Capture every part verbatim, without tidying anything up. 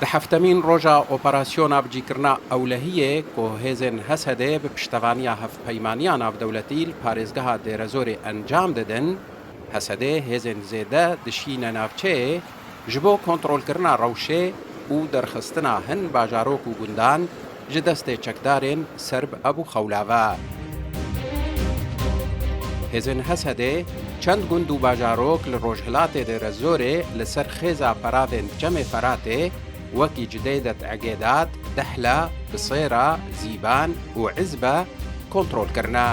Di heftemîn roja operasyona bicîkirina ewlehiyê ku hêzên H S D'ê bi piştevaniya Hevpeymaniya Navdewletî li parêzgeha Dêrezorê encam didin, H S D'ê hêzên zêde dişîne navçeyê ji bo kontrolkirina rewşê û derxistina hin bajarok û gundan ji destê çekdarên Serb Ebû Xewla ve. Hêzên H S D'ê çend gund û bajarok li rojhilatê Dêrezorê li ser xêza peravên Çemê Feratê, wekî Cideydet, Egêdat, Dehla, Qisêra, Zîban û Izbe kontrol kirine.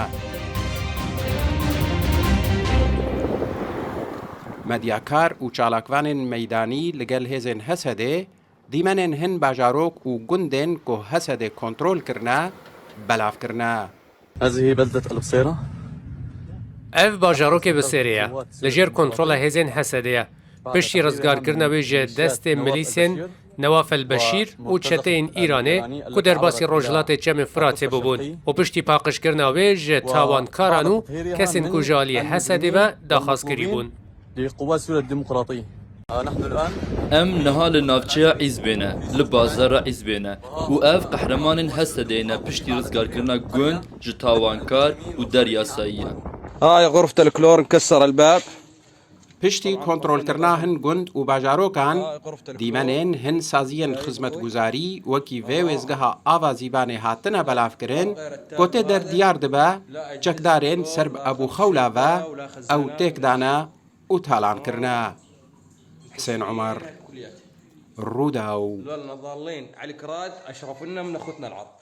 Medyakar û çalakvanên meydanî li gel hêzên H S D'ê dîmenên hin bajarok û gundên ku H S D'ê kontrol kirine, belav kirine. هذه بلدة البصيرة. Ev bajarokê Bisêrê ye. Li jêr kontrola hêzên H S D'ê ye. Piştî rizgarkirina wê ji destê milîsên Newaf el Beşîr û çeteyên Îranê ku derbasî rojhilatê Çemê Firatê bûbûn û piştî paqijkirina wê ji tawankaran û kesên ku ji aliyê H S D'ê ve daxwazkirî bûn. لقوات سوريا الديمقراطية. آه، نحن الآن Em niha li navçeya Îzbê ne, li bazara Îzbê ne û ev qehremanên H S D'ê ne piştî rizgarkirina gund ji tawankar û der yasayî ye. هاي غرفة الكلور، نكسر الباب. Piştî kontrolkirina hin gund û bajarokan, dîmenên hin saziyên xizmetguzarî wekî vê wêzgeha ava Zîbanê hatine belavkirin, ku tê der diyar dibe çekdarên Serb Ebû Xewla ve ew têk dane û talan kirine. Husên Umer, Rûdaw. لولا ضالين على الكراد أشرف لنا من أخوتنا العرب.